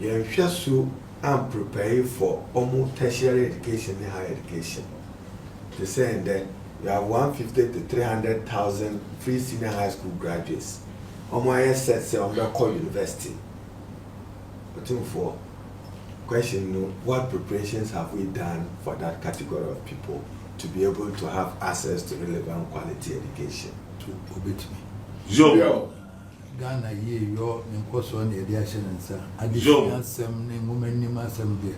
Yɛnhwɛ so amprepare for ɔmo tertiary education ne higher education. Te sɛ ndɛ, you have 150 to 300,000 free senior high school graduates. Ɔmo ayɛ set sɛ ɔmo bɛkɔ university. Otumfoɔ, question no, what preparations have we done for that category of people to be able to have access to relevant quality education? To obetumi. Yo. Ghana yie yɔ ne nkɔsoɔ na yɛde ahyɛ ne nsa. Yo. Adesua asɛm ne nwoma anim asɛm deɛ,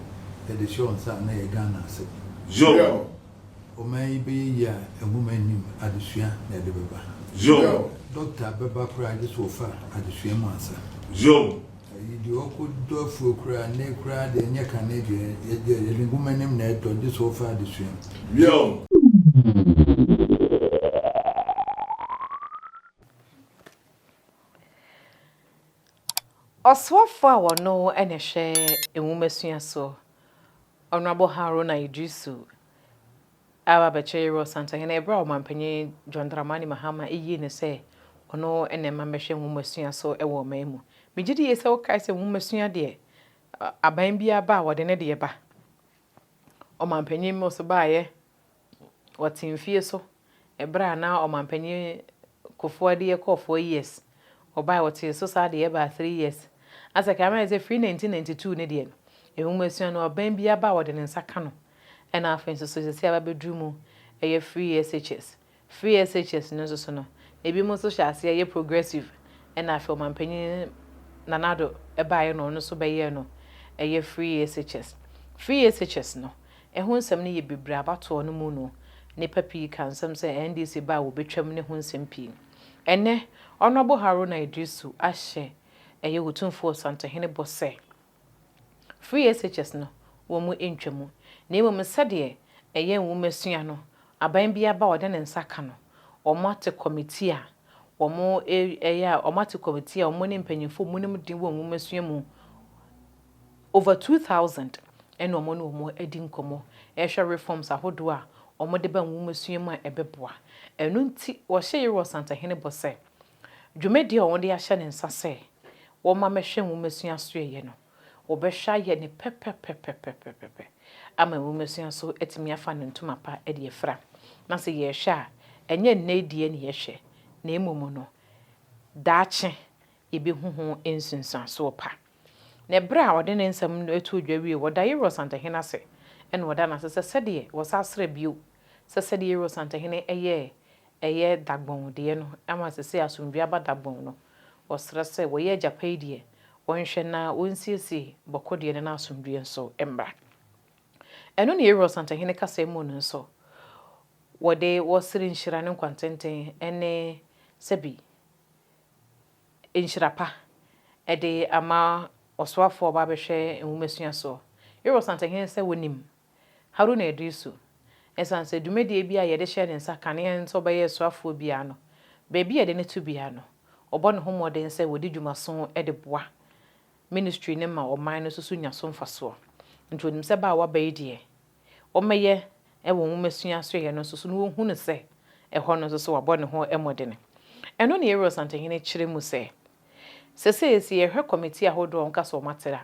yɛde hyɛ wɔn nsa na yɛ Ghana asɛm. Yo. Ɔman yi bɛyɛ yie a, nwoma anim adesua na yɛde bɛba. Yo. Dɔkta bɛba koraa, gye sɛ wɔfa adesua mu ansa. Yo. Ayi deɛ, ɔkɔ dɔ afuo koraa ne koraa deɛ, nyɛ kane deɛ, yɛde nwoma anim na ɛdɔ, gye sɛ wɔfa adesua mu. Yo. Ɔsoafoɔ a wɔno na ɛhwɛ nwomasua so, Honourable Haruna Iddrisu, a wabɛkyerɛ Yerɛ Ɔsantehene ɛberɛ a Ɔmanpanyin John Dramani Mahama eyii no sɛ ɔno na ɛma mmɛhwɛ nwomasua so wɔ ɔman mu. Megye di yie sɛ wokae sɛ nwomasua deɛ, aban biara ba a, wɔde ne deɛ ba. Ɔmanpanyin Mills baeɛ, wɔte mfie so ɛberɛ a na Ɔmanpanyin Kufuor de yɛkɔɔ 4 years. Ɔbaeɛ, wɔte so saa de yɛbaa 3 years. Asɛ kame ayɛ sɛ firi 1992 ne deɛ, nwomasua no, ɔban biara ba a, wɔde ne nsa ka no. Ɛna afei nso so sɛsɛ aba bɛduru mu ɛyɛ free SHS. Free SHS no nso so no, ebi mo nso hyɛ aseɛ ɛyɛ progressive, ɛna afei Ɔmanpanyin Nana Addo ɛbaeɛ no, ɔno nso bɛyɛɛ no ɛyɛ free SHS. Free SHS no, ɛho nsɛm no yɛ bebree. Abatoɔ no mu no, nnipa pii ka nsɛm sɛ NDC ba a, wɔbɛtwam ne ho nsɛm pii. Ɛnɛ Honourable Haruna Iddrisu ahyɛ ɛyɛ Otumfoɔ Ɔsantehene bɔ sɛ free SHS no, wɔn mu ntwa mu, na mmom sɛdeɛ ɛyɛ nwomasua no, aban bi aba a, ɔde ne nsa ka no, wɔn ate committee a wɔn ɛyɛ a wɔn ate committee a wɔn ne mpanyinfoɔ mu nim den wɔ nwomasua mu over 2000, ɛna wɔn ne wɔn adi nkɔmmɔ ɛhwɛ reforms ahodoɔ a wɔde ba nwomasua mu a ɛbɛboa. Ɛno nti wɔhyɛ Yerɛ Ɔsantehene bɔ sɛ dwumadie a wɔde ahyɛ ne nsa sɛ wɔma mɛhwɛ nwomasua so yɛ no, wɔbɛhwɛ ayɛ ne pɛpɛpɛpɛpɛpɛ ama nwomasua so atumi afa ne ntoma pa de afira. Na sɛ yɛrehwɛ a, ɛnyɛ nnɛ deɛ ne yɛhwɛ, na mmom no, daakye yɛbɛhu ho nsunsuansoɔ pa. Na ɛberɛ a ɔde ne nsɛm no ato dwa wie, wɔda Yerɛ Ɔsantehene ase, ɛna wɔda n'ase sɛ sɛdeɛ wɔsa asrɛ bio sɛ sɛdeɛ Yerɛ Ɔsantehene ɛyɛ Dagbɔn deɛ no ama sɛ asomdwe aba Dagbɔn no, wɔsrɛ sɛ wɔyɛ agyapa yi deɛ, wɔnhwɛ na wɔnsiesie Bɔkɔ deɛ no na asomdwe nso mmra. Ɛno ne Yerɛ Ɔsantehene kasa mu no nso wɔde wɔsere nhyira ne nkwantenten ne sɛbi nhyira pa ɛde ama ɔsoafoɔ ɔba abɛhwɛ nwomasua soɔ, Yerɛ Ɔsantehene, sɛ wɔnim Haruna Iddrisu, ɛsiane sɛ dwumadie bi a yɛde hyɛ ne nsa kanea nso ɔbɛyɛ soafoɔ biara no, baabi a yɛde ne to biara no, ɔbɔ ne ho mmɔden sɛ wɔde dwumaso de boa ministry ne ma ɔman no nso so nya so mfasoɔ. Nti onim sɛ ba a waba yi deɛ, wɔmmɛyɛ ɛwɔ nwomasua so yɛ no nso so no, wɔhu no sɛ ɛhɔ no nso so wabɔ ne ho mmɔden. Ɛno ne Yerɛ Ɔsantehene kyerɛ mu sɛ sɛsɛ si yɛhwɛ committee ahodoɔ a wɔka sɛ wɔn atera,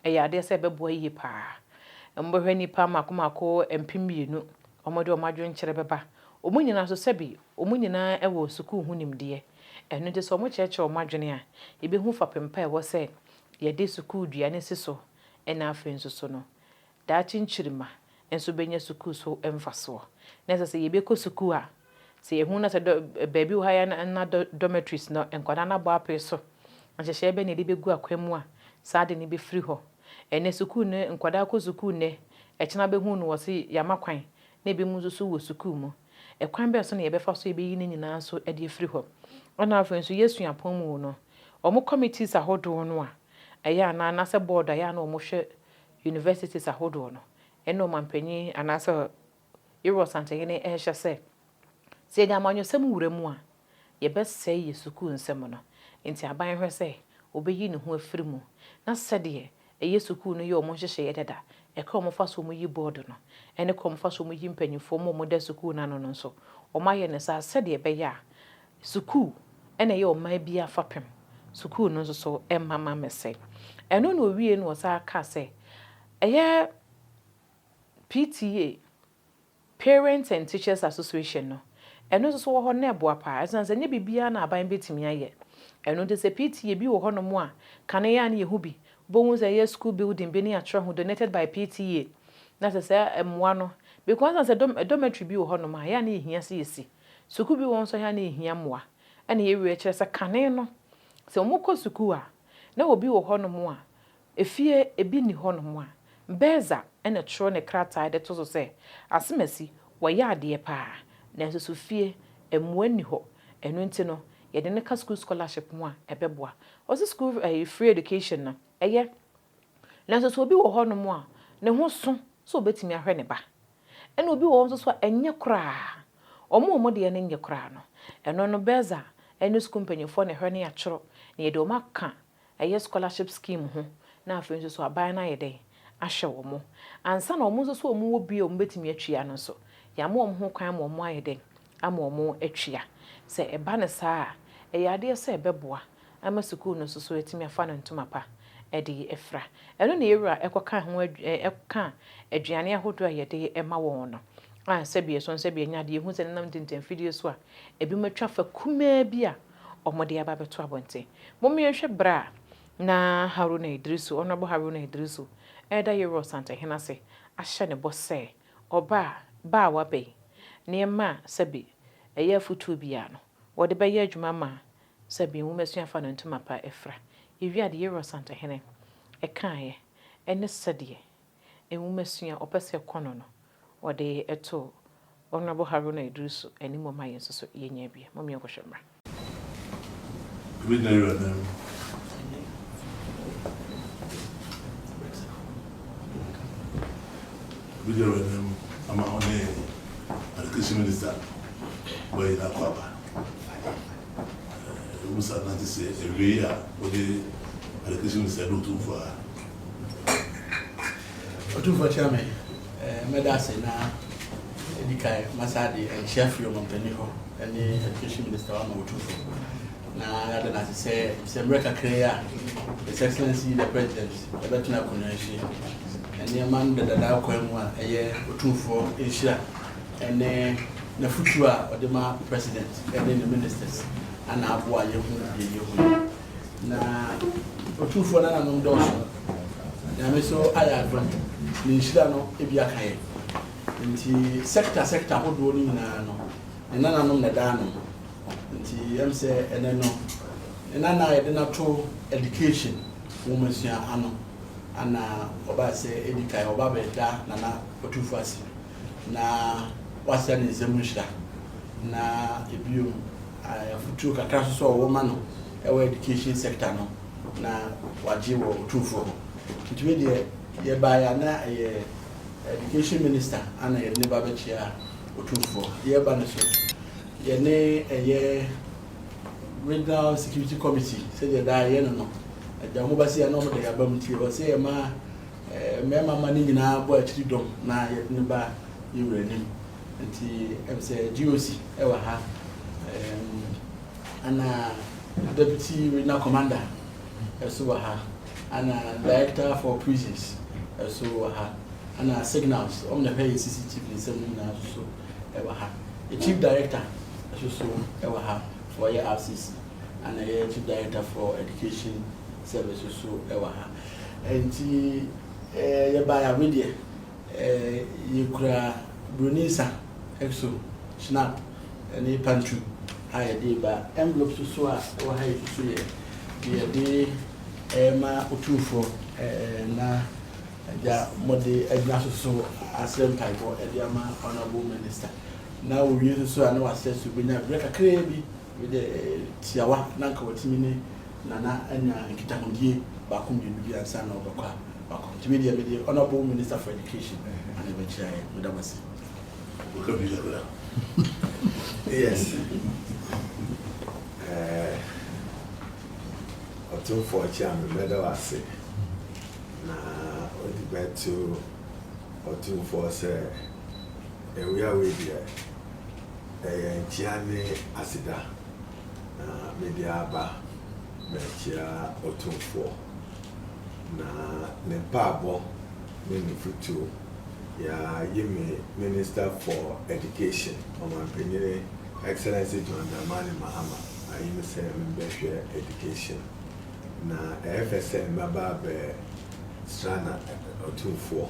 ɛyɛ adeɛ sɛ ɛbɛboa yie paa. Mbɛhwɛ nipa mako mako 2000, wɔde wɔn adwenkyerɛ bɛba. Wɔn nyinaa nso, sɛbi, wɔn nyinaa wɔ sukuu ho nimdeɛ. Ɛno nti sɛ wɔn kyerɛkyerɛ wɔn adwene a, yɛbɛhu fapem pa a ɛwɔ sɛ yɛde sukuu dua no si so, ɛna afei nso so no, daakye nkyirima nso bɛnya sukuu so mfasoɔ. Na ɛsɛ sɛ yɛbɛkɔ sukuu a, sɛ yɛhu na sɛ baabi wɔ ha yɛ na dormitories no, nkwadaa no abɔ apee so, nhyehyɛeɛ bɛ na yɛde bɛgu akwan mu a saa de no bɛfiri hɔ. Ɛnɛ sukuu no, nkwadaa kɔ sukuu nnɛ, ɛkyena bɛhu no wɔ se yɛama kwan na ebi mu nso so wɔ sukuu mu. Ɛkwan bɛɛ so na yɛbɛfa so yɛbɛyi ne nyinaa nso de afiri hɔ? Ɛna afei nso, yɛsua pɔn mu no, wɔn committees ahodoɔ no a ɛyɛ anaa anaasɛ board a ɛyɛ a na wɔhwɛ universities ahodoɔ no, ɛna ɔmanpanyin anaasɛ Yerɛ Ɔsantehene ɛrehyɛ sɛ yɛde amanyɔsɛm wura mu a, yɛbɛsɛe yɛ sukuu nsɛm no. Nti aban hwɛ sɛ obɛyi ne ho afiri mu, na sɛdeɛ ɛyɛ sukuu no yɛ ɔmo nhyehyɛeɛ dada, ɛka ɔmo fa so ɔmo yi board no, ɛne ka ɔmo fa so ɔmo yi mpanyinfoɔ mu ɔmo da sukuu n'ano no nso, ɔmo ayɛ ne saa sɛdeɛ ɛbɛyɛ a sukuu ɛna ɛyɛ ɔman bi afapem. sukuu no nso so mma ma mmɛsɛe. Ɛno na owiei no ɔsan kaa sɛ ɛyɛ PTA, Parents and Teachers Association, no, ɛno nso so wɔ hɔ na ɛboa paa. Ɛsiane sɛ ɛnyɛ biribiara na aban bɛtumi ayɛ. Ɛno nti sɛ PTA bi wɔ hɔnom a, kane a na yɛhu bi, wobɛhu sɛ ɛyɛ school building bi ne yɛatwerɛ ho donated by PTA. Na sɛ saa mmoa no, because ɛsiane sɛ dormitory bi wɔ hɔnom a, ɛyɛ a na yɛhia sɛ yɛsi. Sukuu bi wɔ hɔ nso a, ɛyɛ a na yɛhia mmoa. Ɛna yɛwie kyerɛ sɛ kane no, sɛ wɔkɔ sukuu a, na obi wɔ hɔnom a, efie ebi nni hɔnom a, Beza na ɛtwerɛ ne krataa de to so sɛ, Asemasi, wɔyɛ adeɛ paa, nanso so fie mmoa nni hɔ, ɛno nti no, yɛde no ka sukuu scholarship ho a, ɛbɛboa. Ɔse sukuu ɛyi free education no, ɛyɛ, nanso sɛ obi wɔ hɔnom a, ne ho so sɛ ɔbɛtumi ahwɛ ne ba, ɛna obi wɔ hɔ nso so a, ɛnyɛ koraa. Wɔn a wɔn deɛ no nyɛ koraa no, ɛno no Beza ne sukuu mpanimfoɔ na ɛhwɛ na yɛatwerɛ, na yɛde wɔn aka ɛyɛ scholarship scheme ho na afei nso so aban no ayɛ dɛn ahwɛ wɔn. Ansa na wɔn nso so wɔn wɔ bi a wɔn bɛtumi atua no nso, yɛama wɔn ho kwan ama wɔn ayɛ dɛn ama wɔn atua. Sɛ ɛba no saa a, ɛyɛ adeɛ sɛ ɛbɛboa ama sukuu no nso so atumi afa no ntoma pa de afira. Ɛno na yɛn wura kɔka ho ka aduane ahodoɔ a yɛde ma wɔn no. A sɛbi ɛso sɛbi ɛnyɛ adeɛ, yɛhu sɛ nenam ntintanfidie so a, ebinom atwa fa kumaa bi a wɔde aba abɛto abɔnten. Momma yɛnhwɛ berɛ a na Haruna Iddrisu, Honourable Haruna Iddrisu, reda Yewura Ɔsantehene ase ahyɛ no bɔ sɛ ɔba a, ba a waba yi, nneɛma a sɛbe ɛyɛ afotuo biara no, wɔde bɛyɛ adwuma ama sɛbe nwomasua afa no ntoma pa afira. Yɛwie a, deɛ Yewura Ɔsantehene kaeɛ ne sɛdeɛ nwomasua ɔpɛ sɛ ɛkɔ no no, wɔde too Honourable Haruna Iddrisu anim ɔma yɛn nso so yɛnya bi. Mom yɛnkɔhwɛ mmra. Ebɛgyina Wura nan mu. Ebɛgyina Wura nan mu ama ɔne Education Minister wɔayɛ no akɔ aba. Ɛwom saa na te sɛ awiei a wɔde Education Minister de Otumfoɔ a. Otumfoɔ kyerɛ me, mɛda ase na edi kan masa de nkyia firi ɔmampanin hɔ ne Education Minister wama Otumfoɔ na yɛada no ase sɛ sɛ mmerɛ kakra yi a His Excellency the President ɛbɛtena akonnwa yi so yi nneɛma no dadadaa kwan mu a ɛyɛ Otumfoɔ nhyira ne n'afotuo a ɔde ma President ne ne ministers ana aboa yɛhu deɛ yɛhu yi. Na Otumfoɔ nananom dɔɔso. Nyame so ayɛ adom, ne nhyira no bi aka yɛn. Nti sector sector ahodoɔ no nyinaa no, ne nananom na ɛda ano. Nti ɛm sɛ ɛnɛ no, ne nana a yɛde no ato education nwomasua ano, ana ɔbaa sɛ ɛdi kan ɔba bɛda Nana Otumfoɔ ase na wasrɛ ne nsam nhyira. Na ebio afotuo kakra nso sɛ ɔwɔ ma no ɛwɔ education sector no na wagye wɔ Otumfoɔ hɔ. Nti wei deɛ yɛbaeɛ a na ɛyɛ education minister ana yɛde ne ba bɛkyia Otumfoɔ. Yɛreba no so yɛne ɛyɛ regional security committee sɛdeɛ daa yɛyɛ no no, agya wɔn ba si a na wɔn de yɛaba mu nti ɛwɔ sɛ yɛma mmarima ma no nyinaa bɔ akyiri dɔm na yɛde ne ba yɛwura anim. Nti ɛm sɛ GOC ɛwɔ ha, ana Deputy Regional Commander ɛso wɔ ha, ana Director for Prisons ɛso wɔ ha, ana Signals wɔn na ɛhwɛ yɛ CCTV nsɛm no nyinaa nso so ɛwɔ ha, the Chief Director ɛso so ɛwɔ ha for yɛ RCC, ana yɛ Chief Director for Education Service so ɛwɔ ha. Nti yɛbaeɛ a wedeɛ Yɛkura buroni nsa, exo, schnapp, ne pantu a yɛde reba. Envelope nso so a ɛwɔ ha yi nso so yɛ deɛ yɛde rema Otumfoɔ na agya wɔde agyina so so asrɛ mpaebɔ de ama Honourable Minister. Na wɔwie nso so a na wasrɛ sɛ ɔbɛnya berɛ kakraa bi tiawa na anka watumi ne Nana anya nkitahodie baako mmienu bi ansa na ɔbɛkɔ a wakɔ. Nti me deɛ mede Honourable Minister for Education ana ɛbɛkyerɛ ayɛ. Meda mo ase. Wɔka bi kakra. Yes. Eh, Ɔtumfoɔ Kyeame, mɛda wo ase na ɔde bɛto Ɔtumfoɔ sɛ awia wei deɛ ɛyɛ nkyea ne aseda na mede aba. Makyia Otumfoɔ na ne mpaabɔ ne ne fotuo. Yɛayi me Minister for Education, Ɔmanpanyin Excellency John Dramani Mahama ayi me sɛ membɛhwɛ education. Na ɛyɛ fɛ sɛ mmɛba abɛsra na Otumfoɔ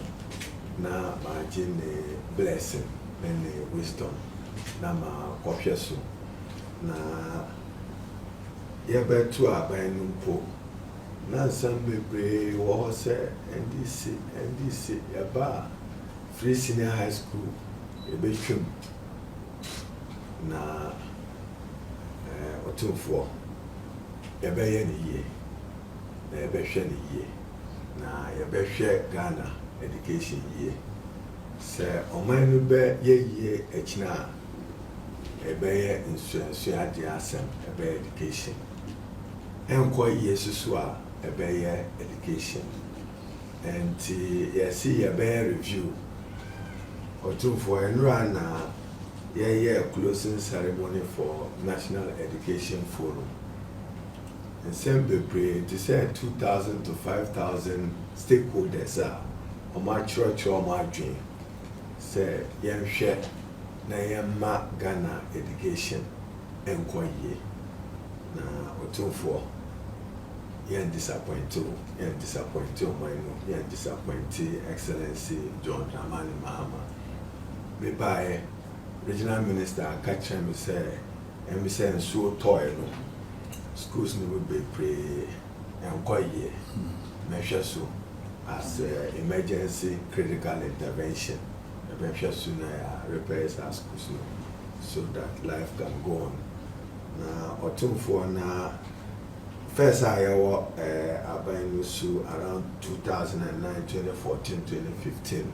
na magye ne blessing ne ne wisdom na makɔhwɛ so. Na yɛbɛto aban no mpo na nsɛm bebree wɔ hɔ sɛ NDC, NDC yɛba a, free senior high school yɛbɛtwam. Na Ɔtumfoɔ, yɛbɛyɛ no yie na yɛbɛhwɛ no yie na yɛbɛhwɛ Ghana education yie. Sɛ ɔman no bɛyɛ yie akyina a, ɛbɛyɛ nsuansuadeɛ asɛm, ɛbɛyɛ education. Ɛnkɔ yie soso a, ɛbɛyɛ education. Nti yɛsi yɛbɛyɛ review. Ɔtumfoɔ, nnura na yɛyɛ closing ceremony for National Education Forum. Nsɛm bebree te sɛ 2,000 to 5,000 stakeholders a wɔn akyerɛkyerɛ wɔn adwene sɛ yɛnhwɛ na yɛmma Ghana education nkɔ yie. Na Ɔtumfoɔ, yɛn disappoint o, yɛn disappoint ɔman no, yɛn disappoint Excellency John Dramani Mahama. Mebaeɛ, Regional Minister aka kyerɛ me sɛ ɛmi sɛ nsuo tɔɔɛ no, schools no mu bebree nkɔ yie. Mɛhwɛ so as emergency critical intervention. Yɛbɛhwɛ so na yɛ repair saa schools no so that life can go on. Na Ɔtumfoɔ, na first a yɛwɔ aban no so around 2009, 2014, 2015,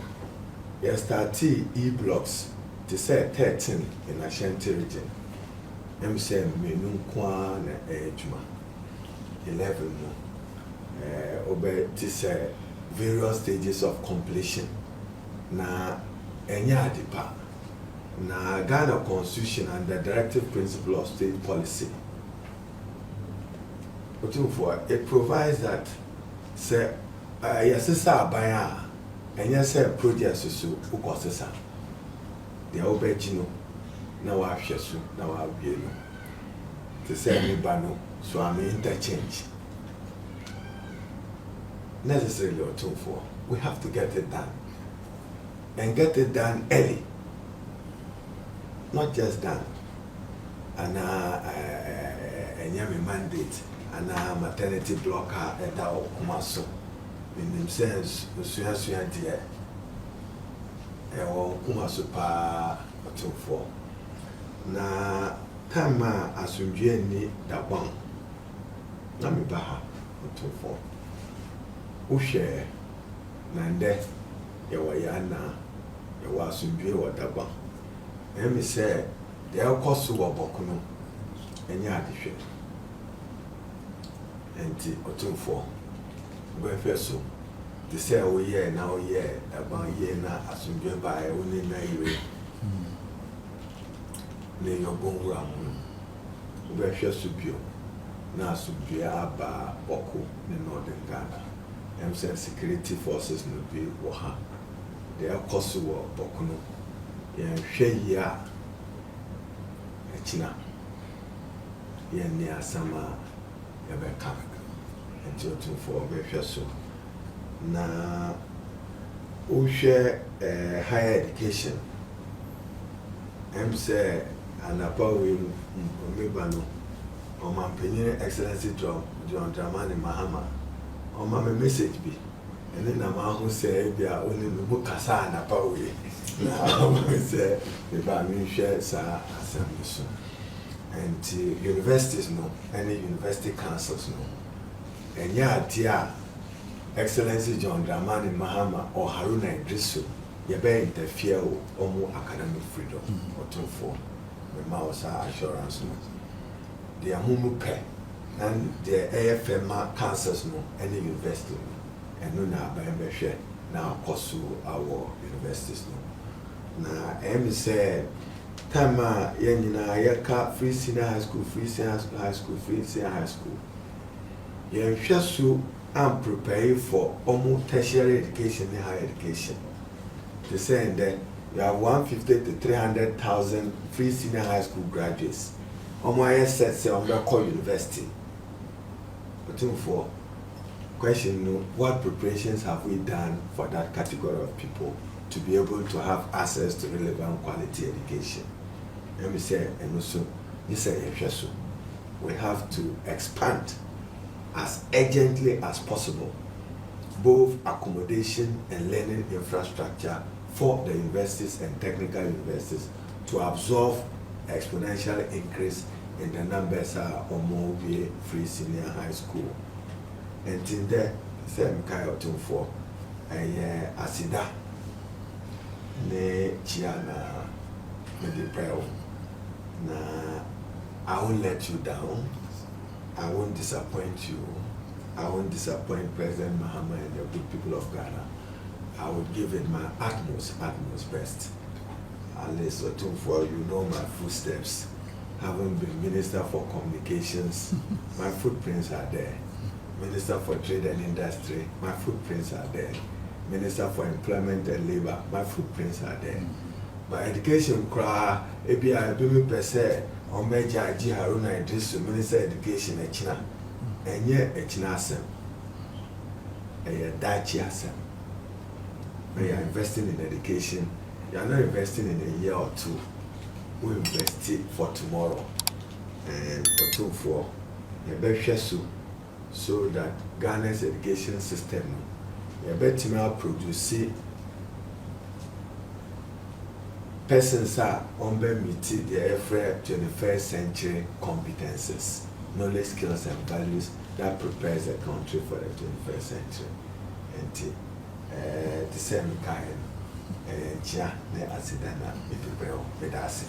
yɛ startee e-blocks te sɛ 13 in Ashanti Region. Sɛ mmienu nko ara na ɛyɛ adwuma. 11 no wobɛte sɛ various stages of completion, na ɛnyɛ ade pa. Na Ghana Constitution and the Directive Principle of State Policy, Otumfoɔ, it provides that sɛ yɛsesa aban a, ɛnyɛ sɛ project so wokɔ sesa deɛ wobɛgye no na wahwɛ so na wawie no. Te sɛ ne ba no Suame Interchange, necessarily, Ɔtumfoɔ, we have to get it done and get it done early, not just done anaa ɛnyɛ me mandate anaa maternity block a ɛda ɔkoma so. Menim sɛ nsuasua deɛ ɛwɔ nkoma so paa, Ɔtumfoɔ. Na time a asomdwoe nni Dagbon na meba ha, Ɔtumfoɔ, wohwɛ na ndɛ yɛwɔ yɛ anaa yɛwɔ asomdwoe wɔ Dagbon. Ɛmi sɛ deɛ ɛkɔ so wɔ Bawku no ɛnyɛ adehwɛ. Nti Ɔtumfoɔ, wobɛhwɛ so te sɛ woyɛɛ na woyɛɛ Dagbon yie na asomdwoe baeɛ, wo ne Nayire ne yɔbɔnwura mu no, wobɛhwɛ so bio na asomdwoe aba Bawku ne Northern Ghana. Sɛ security forces no bi wɔ ha, deɛ ɛkɔ so wɔ Bawku no, yɛnhwɛ yie a, akyina yɛnni asɛm a yɛbɛka. Nti Ɔtumfoɔ, bɛhwɛ so. Na wohwɛ higher education, sɛ anapa wei mu meba no, Ɔmanpanyin Excellency John Dramani Mahama ɔma me message bi. Ɛne na maho sɛ ebi a ɔne no mu kasa anapa wei na ɔma me sɛ meba menhwɛ saa asɛm no so. Nti universities no ɛne university councils no, ɛnyɛ adeɛ a Excellency John Dramani Mahama or Haruna Iddrisu yɛbɛ interfere wɔ ɔmo academic freedom. Ɔtumfoɔ, mema wo saa assurance no. Deɛ ho mu pɛ na deɛ ɛyɛ fɛ ma councils no ɛne university no, ɛno na aban bɛhwɛ na akɔ so awɔ universities no. Na ɛyɛ mi sɛ time a yɛn nyinaa yɛka free senior high school, free senior high school, free senior high school. Yɛnhwɛ so amprepare for ɔmo tertiary education ne higher education. Te sɛ ndɛ, you have 150 to 300,000 free senior high school graduates. Ɔmo ayɛ set sɛ ɔmo bɛkɔ university. Otumfoɔ, question no, what preparations have we done for that category of people to be able to have access to relevant quality education? Let me say, ɛno so, nye sɛ yɛhwɛ so. We have to expand as urgently as possible both accommodation and learning infrastructure for the universities and technical universities to absorb exponential increase in the numbers a ɔmo wie free senior high school. Nti ndɛ sɛ mkae, Ɔtumfoɔ, ɛyɛ aseda ne kyia na mede brɛ wo, na I won't let you down. I won't disappoint you. I won't disappoint President Mahama and the good people of Ghana. I will give it my utmost, utmost best. At least, Otumfuo, you know my footsteps. Having been Minister for Communications, my footprints are there. Minister for Trade and Industry, my footprints are there. Minister for Employment and Labor, my footprints are there. But education koraa, ebi a ebi mi pɛ sɛ ɔmɛgye agye Haruna Iddrisu Minister Education ɛkyina, ɛnyɛ ɛkyina asɛm, ɛyɛ daakye asɛm. When you are investing in education, you are not investing in a year or two. We invest it for tomorrow. And Otumfoɔ, yɛbɛhwɛ so so that Ghana's education system no, yɛbɛtumi aproduce persons a wɔn meet deɛ yɛfrɛ 21st century competences, knowledge, skills and values that prepares the country for the 21st century. Nti te sɛ mekaeɛ no, ɛyɛ nkyea ne aseda na mede brɛ wo. Meda ase.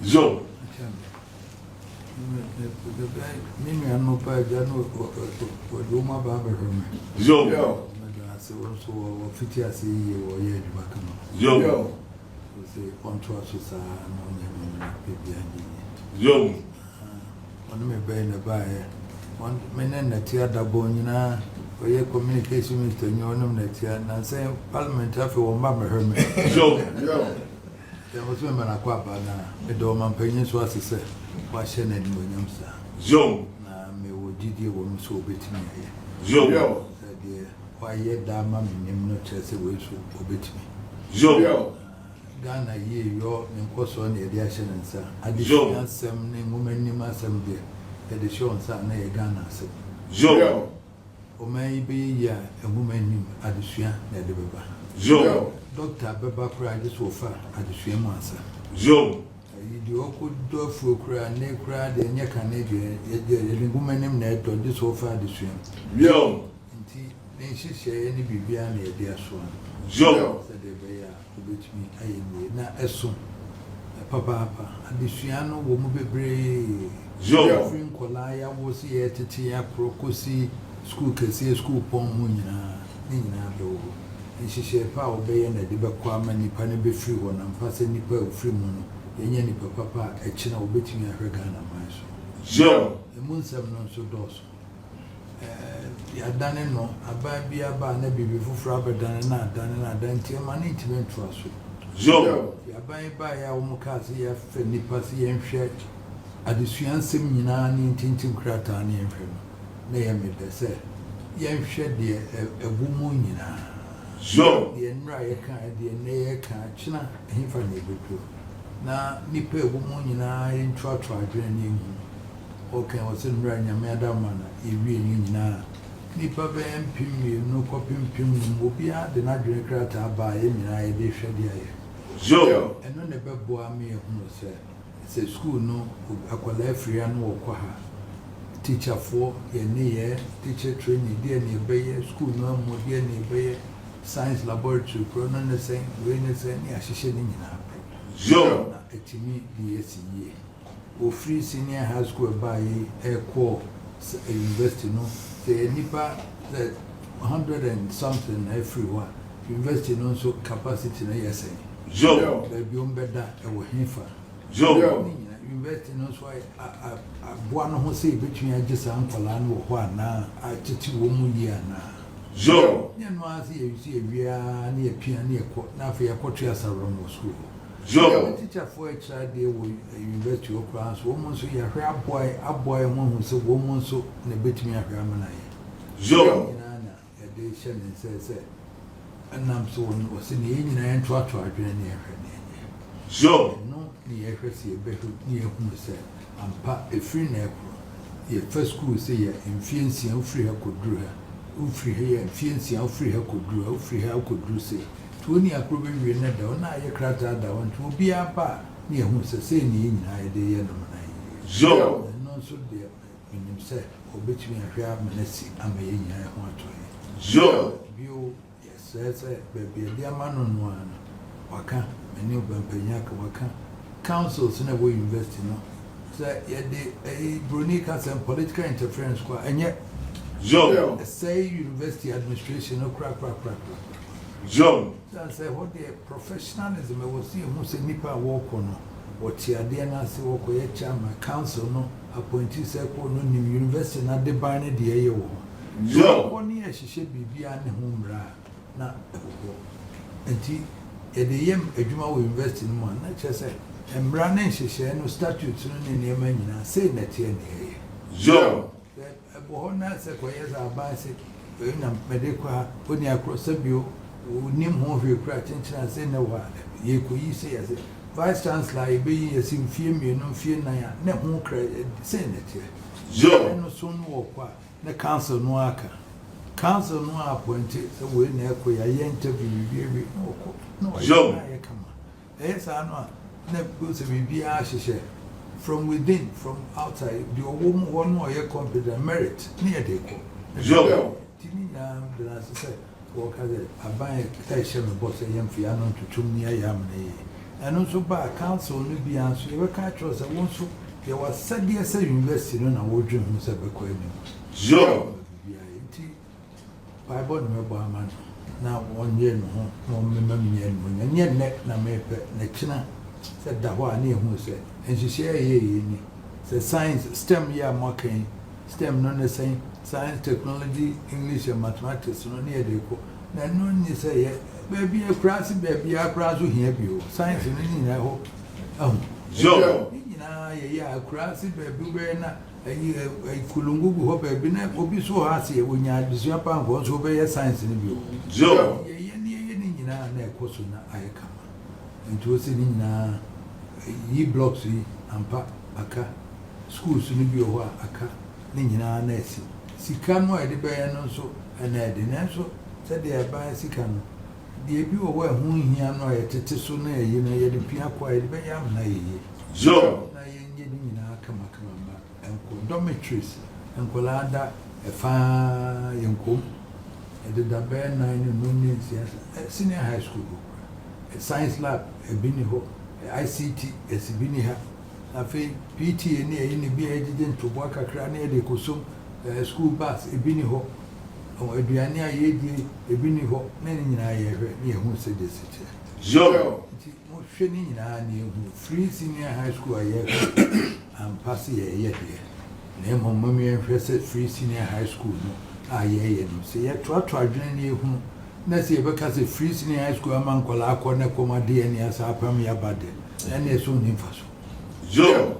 Yo. Me nua no pa agya no wɔde wɔn aba abɛhwɛ me. Yo. Meda ase, wɔn nso wɔfiti ase yie, wɔyɛ adwuma kama. Yo. Sɛ ɔntoa so saa na ɔnyɛ no na biribiara nyɛ yie. Yo. Ɔne me bɛyɛ na baeɛ. Me ne nnɛte adabɔ nyinaa, ɔyɛ communication minister nyɛ ɔne me nnɛte nansɛ parliament, afei wɔn ba mɛhwɛ me. Yo. Yɛn nso mɛma n'akɔ aba na meda ɔmanpanyin so ase sɛ wahyɛ no animuonyam saa. Yo. Na mewɔ gyidie wɔ no sɛ obɛtumi ayɛ. Yo. Sɛ deɛ wayɛ daa ma me nim no kyerɛ sɛ wei so obɛtumi. Yo. Ghana yie yɔ ne nkɔsoɔ na yɛde ahyɛ ne nsa. Yo. Adesua asɛm ne nwoma anim asɛm deɛ, yɛde hyɛ wɔn nsa na yɛ Ghana asɛm. Yo. Ɔman yi bɛyɛ yie a, nwoma anim adesua na yɛde bɛba. Yo. Dɔkta bɛba koraa gye sɛ ɔfa adesua mu ansa. Yo. Ayi deɛ ɔkɔ dɔ afuo koraa ne koraa deɛ, ɛnyɛ kane deɛ, yɛde nwoma anim na ɛdɔ gye sɛ ɔfa adesua mu. Yo. Nti ne nhyehyɛeɛ ne biribiara na yɛde asoa no. Yo. Sɛdeɛ ɛbɛyɛ a wobɛtumi ayɛ nie na ɛso papaapa, adesua no wɔ mu bebree. Yo. Firi nkɔlaa yɛawo sɛ yɛtete yɛn akorɔ kɔsi sukuu kɛseɛ, sukuu pɔn mu nyinaa, ne nyinaa bɛwɔ hɔ. Nhyehyɛe pa a wɔbɛyɛ na ɛde bɛkɔ ama nipa no bɛfiri hɔ na mpa sɛ nipa a ofiri mu no yɛnyɛ nipa papa a ɛkyena wɔbɛtumi ahwɛ Ghana man so. Yo. Emu nsɛm no nso dɔɔso. Yɛadane no aban bi aba a na biribi foforɔ abɛdane na adane na adane, nti ɛma ne ntumi ntoa so. Yo. Aban baeɛ a wɔn kaa sɛ yɛafɛ nipa sɛ yɛnhwɛ adesua nsɛm nyinaa ne ntintim krataa ne yɛnhwɛ no, na yɛ medɛ sɛ yɛnhwɛ deɛ ɛwɔ mu nyinaa. Yo. Deɛ nnura yɛka, deɛ nnɛ yɛka, kyena ɛhefa na ɛbɛduro, na nipa a ɛwɔ mu nyinaa yɛntoatoa adwene ne yɛnhu. Ɔka wɔ sɛ nnura Nyame adama na yɛwie no nyinaa, nipa bɛyɛ 2000 kɔpem 5000, obiara de n'adwene krataa baa, yɛn nyinaa yɛde hwɛ de ayɛ. Yo. Ɛno na ɛbɛboa me yɛhunu sɛ sukuu no akwadaa afiri ha no wɔkɔ ha, tikyafoɔ yɛne yɛ teacher training deɛ ne yɛbɛyɛ, sukuu no amu deɛ ne yɛbɛyɛ, science laboratory kuro no ne sɛn, wei ne sɛn, ne ahyehyɛ ne nyinaa pɛ. Yo. Na ɛtumi de yɛsi yie. Ofiri senior high school ɛbaa yi ɛkɔ university no, sɛ yɛ nipa sɛ hundred and something na ɛfiri hɔ a, university no nso capacity no yɛ sɛn? Yo. Baabi wɔn bɛda ɛwɔ hefa? Yo. Ne nyinaa. University no nso aboa no ho sɛ yɛbɛtumi agye saa nkwadaa no wɔ hɔ anaa, atete wɔn mu yie anaa. Nyɛ no ara sɛ yɛsi yɛwie ara ne yɛpia ne yɛkɔ na afei yɛakɔto asaworɔm wɔ sukuu hɔ. Tikyafoɔ a ɛkyerɛ adeɛ wɔ university hɔ koraa nso, wɔn nso yɛahwɛ aboa aboa yɛn ho ahu sɛ wɔn nso na ɛbɛtumi ahwɛ ama no ayɛ. Nyinaa na yɛde hyɛ ne nsa sɛ ɛnam so wɔ no ɔsɛ ne yɛn nyinaa yɛntoatoa adwene ne yɛhwɛ ne yɛnyɛ. Ɛno ne yɛhwɛ sɛ yɛbɛhwɛ ne yɛhunu sɛ ampa ɛfiri na ɛkorɔ. Yɛfa sukuu sɛ yɛ mfeɛ 6 wofiri ha kɔduru ha, wofiri ha yɛ mfeɛ 6 wofiri ha kɔduru ha, wofiri ha wokɔduru sei. Nti wo ne akoro bɛwie no da hɔ na ayɛ krataa da hɔ nti obiara ba a ne yɛhunu sɛ sei ne yɛn nyinaa yɛde yɛ no ma no ayɛ yie. Ɛno nso deɛ menim sɛ ɔbɛtumi ahwɛ ama no asi ama yɛn nyinaa ho atɔ yɛn. Bio, yɛsrɛ sɛ baabi a yɛde ama no no ara no, waka, me ne ɔbampanyin aka, waka councils no a ɛwɔ university no, sɛ yɛde ɛyi broni ka sɛm political interference kɔ a, ɛnyɛ. Ɛsɛe university administration no korakorakorakora. Sɛ sɛ hɔ deɛ professionalism ɛwɔ sɛ yɛhu sɛ nnipa a wɔrekɔ no, wɔte adeɛ no ase, wɔkɔyɛ chairman, council no, appointee sɛ kɔ no nim university no adeban no deɛ ɛyɛ wɔ hɔ. Hɔ ne yɛhyehyɛ biribiara ne ho mmara a na ɛwɔ hɔ. Nti yɛde yɛ adwuma wɔ university no mu a, na kyerɛ sɛ mmara ne nhyehyɛe no, statutes no ne nneɛma nyinaa, sei na ɛteɛ ne yɛyɛ. Ɛbɔ hɔ na sɛ kɔyɛ sɛ aban sɛ wei na mede kɔ ha, oni akorɔ sɛbio onim ho hwee koraa kyenkyena sɛ na wɔ a yɛkɔyi sɛ yɛsɛ vice chancellor a yɛbɛyi yɛsɛ mfie 2 mfie 4 a na ho kra sei na ɛteɛ. Ɛno so no wɔ kɔ a na council no aka. Council no appoint sɛ wei na ɛkɔ yɛayɛ interview wie wie na ɔkɔ na ɔyɛ na ayɛ kama. Ɛyɛ saa no a na sɛ biribiara hyehyɛ from within, from outside, deɛ ɔwɔ mu hɔ no ɔyɛ competent, merit ne yɛde kɔ. Nti ne nyinaa gyina ase sɛ wɔka sɛ aban ɛhyɛ me bɔ sɛ yɛmfa ano ntotom ne ayɛ amena yie. Ɛno nso ba a council no biara nso yɛbɛka akyerɛ sɛ wo nso yɛwɔ asɛdeɛ sɛ university no na wodwen ho sɛ bɛkɔ anim. Nti mpaebɔ na mɛbɔ ama no na ɔnyɛ ne ho na ɔmmema me nyɛ animuonyam. Nyɛ nnɛ na mepɛ, na kyena sɛ da hɔ a ne yɛhu sɛ nhyehyɛe a ɛyɛ yɛ ni. Sɛ science, STEM yi a moaka yi, STEM no ne sɛn? Science, technology, English and mathematics no ne yɛde kɔ. Na ɛno nye sɛ yɛ baabi akuraase baabiara koraa nso hia bi o. Science no ne nyinaa hɔ ahu. Ne nyinaa yɛyɛ a akuraase baabi wobɛyɛ na ayi ayi kulungu gu hɔ baabi na obi so wɔ hɔ ase onya adesua pa nkɔ nso wobɛyɛ science no bi o. Yɛyɛ ne yɛyɛ ne nyinaa na ɛkɔ so na ayɛ kama. Nti wɔ sɛ ne nyinaa yi blocks yi ampa aka, schools no bi wɔ hɔ a aka, ne nyinaa na asi. Sika no a yɛde bɛyɛ no nso ɛna ɛde, nanso sɛdeɛ ɛban sika no, deɛ ebi wɔ hɔ a ɛho nhia no a yɛtete so na ɛyi no yɛde pia kɔ a yɛde bɛyɛ ama no ayɛ yie. Na yɛnyɛ ne nyinaa kamakama ma nkɔ dormitories, nkwadaa da ɛfaa yɛn kɔm, ɛdeda bɛyɛ 4 ne 5 ne 6, senior high school hɔ koraa. Science lab ebi ni hɔ, ICT ɛsi bi ni ha. Afei PTA ne ɛyi ne bi a yɛgyegye ntoboa kakra ne yɛde kɔsom, school bus ebi ni hɔ, aduane a yɛdie ebi ni hɔ, na ne nyinaa yɛhwɛ ne yɛhu sɛdeɛ ɛsi teɛ. Nti mohwɛ ne nyinaa ne yɛhu free senior high school a yɛhwɛ ampa sɛ yɛyɛ deɛ, na mmom mom yɛnhwɛ sɛ free senior high school no a yɛyɛ no, sɛ yɛtoatoa adwene ne yɛhunu na sɛ yɛbɛka sɛ free senior high school ama nkwadaa akɔ ne kɔm adeɛ ne asa apam yɛaba deɛ, ɛne ɛso nni mfa so.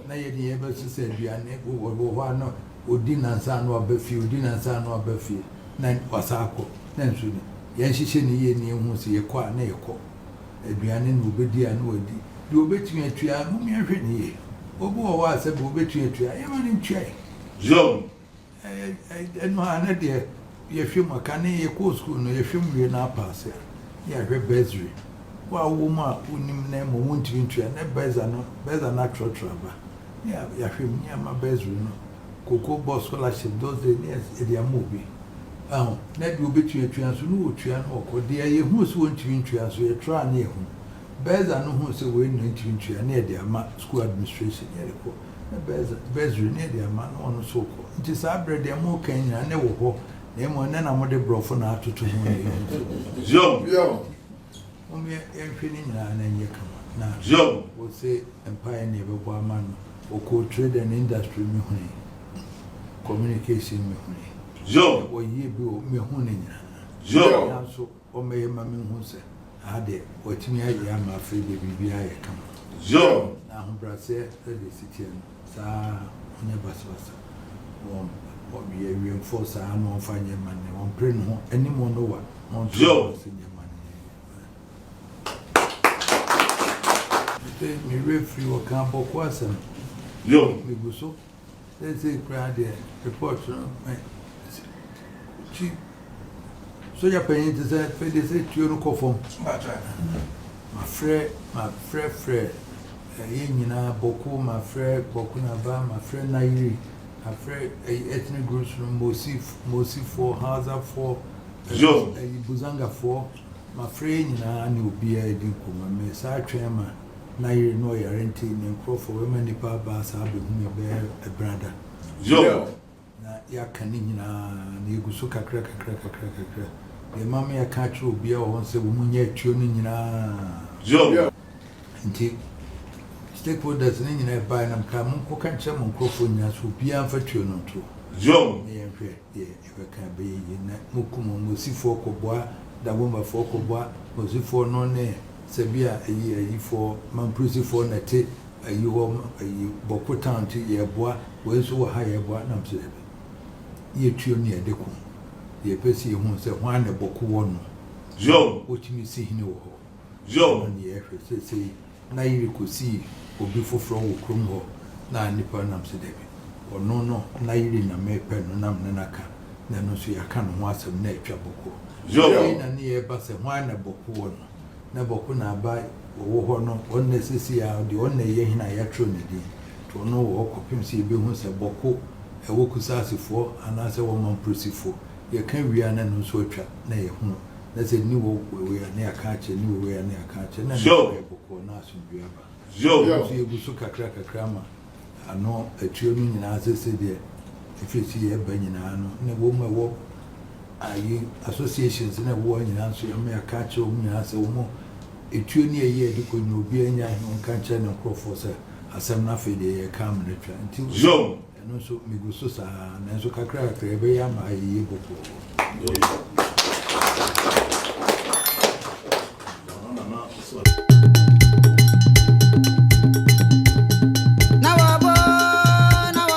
Na yɛde yɛbɛsesa aduane wɔ hɔ a na ɔdi nansa na waba fie, ɔdi nansa na waba fie na wasa akɔ, na nso no yɛnhyehyɛ ne yie ne yɛhu sɛ yɛkɔ a na yɛkɔ aduane na ɔbɛdi a na wadi, deɛ ɔbɛtumi atua mom yɛnhwɛ ne yie. Obi wɔ hɔ a sɛ deɛ ɔbɛtumi atua yɛma no ntua yi. Ɛno a ne deɛ yɛhwɛ mu aka ne yɛkɔɔ sukuu no yɛhwɛ mu wie no apaase a ne yɛahwɛ bursary. Wo a wowɔ mu a wonim na mmom wontumi ntua ne bursar no, bursar no atwerɛtwerɛ aba ne yɛahwɛ mu ne yɛama bursary no cocoa board scholarship those days ne yɛde ama obi. Ahu na deɛ ɔbɛtumi atua nso ne wɔtua na ɔkɔ. Deɛ yɛhuu sɛ wɔntumi ntua nso yɛtwerɛ a ne yɛhu. Bursar no huu sɛ wei na ntumi ntua ne yɛde ama school administration ne yɛde kɔ. Na bursary ne yɛde ama na ɔno nso kɔ. Nti saa berɛ deɛ moka nyinaa ne wɔ hɔ, na mmom ɛnɛ na mode borɔfo na atoto ho na yɛhu sɛ mom yɛnhwɛ ne nyinaa na ɛnyɛ kama. Na wɔ se mpaeɛ ne yɛbɛbɔ ama no. Wɔkɔɔ trade and industry mehunui, communication mehunui, wɔyɛ bi wɔ mehu ne nyinaa. Nanso wɔmmɛyɛ ma menhu sɛ aha deɛ wɔatumi ayɛ ama afei deɛ biribiara yɛ kama. Na ahobrɛaseɛ sɛdeɛ ɛsi teɛ no, saa ara ɔnyɛ basabasa. Wɔn wɔyɛ awiɛmfoɔ saa na wɔmfa nyɛ mma ne wɔmpere ne ho anim no wa na wɔnto ne ho ase nyɛ mma ne yɛ. Afei me werɛ firi wɔkaa bɔko asɛm. Megu so. Seesei koraa deɛ report no me kyi sogya panyin te sɛ afei deɛ sɛ tuo no kɔ fam. Mafrɛ mafrɛfrɛ yɛn nyinaa bɔko mafrɛ bɔko naba mafrɛ nayiri mafrɛ ethnic groups no mosi mosifoɔ hausafoɔ ɛyi buzangafoɔ. Mafrɛ yɛn nyinaa ne obiara redi nkɔmmɔ. Meresan atwɛn ama n'ayere no ɔyare nti ne nkurɔfoɔ bɛma nnipa aba asan abɛhu me bɛyɛ ɛbenada. Na yɛaka ne nyinaa na yɛgu so kakra kakra kakra kakra. Deɛ ɛma me aka akyerɛ obiara wɔ hɔ sɛ wɔn nyɛ atuo no nyinaa. Nti stakeholders no nyinaa ɛbaeɛ na mekaa monkɔka nkyerɛ mo nkurɔfoɔ nyinaa sɛ obiara mfa tuo no nto hɔ na yɛnhwɛ deɛ Yɛbɛka ɛbɛyɛ yie na mokum wɔn. Mosifoɔ kɔboa Dagombafoɔ kɔboa Mosifoɔ no ne sɛ bi a ayi ayifoɔ Mamprusifoɔ na ɛte ayi hɔ ayi Bɔko town nti yɛboa wei nso wɔ ha yɛboa na mese dabi yɛtuo ne yɛde ko yɛpɛ sɛ yɛhu sɛ hwan na Bɔko wɔ no wɔtumi si hene wɔ hɔ ɛno ne yɛhwɛ seesei na yere kosii obi foforɔ wɔ kurom hɔ na nnipa no nam sɛ dabi, ɔno no na yere na mepɛ no na mene no aka na ɛno nso yɛaka ne ho asɛm na atwa bɔkɔ. Afei na ne yɛreba sɛ hwan na bɔko wɔ no na bɔko na aba wɔwɔ hɔ no ɔno na seesei a deɛ ɔno na ɛyɛ hene a yɛatwerɛ ne din nti ɔno wɔ hɔ kɔpem sɛ yɛbɛhu sɛ bɔko ɛwɔ Kusaasifoɔ anaasɛ ɛwɔ Mamprosifoɔ yɛka wie a na ɛno nso atwa na yɛhunu. Na sɛ nni wɔ wei a, na yɛaka akyerɛ, nni wɔ wei a, na yɛaka akyerɛ, na nneɛma ayɛ bɔkɔɔ na asomdwoeɛ aba. Ɛno nso yɛgu so kakra kakra ma ano atuo no nyinaa seesei deɛ ɛfiri sɛ yɛreba nyinaa no, ne wɔn a ɛwɔ ayi associations na ɛwɔ hɔ nyinaa nso yɛama yɛaka akyerɛ wɔn nyinaa sɛ wɔn etuo ne ɛyi a ɛde kɔ nyina obiara nya na ɔnka nkyerɛ ne nkurɔfoɔ sɛ asɛm no afei deɛ yɛreka ama no atwa. Nti ɛno nso megu so saa nanso kakra kakra yɛbɛyɛ ama ayɛ yie bɔkɔɔ.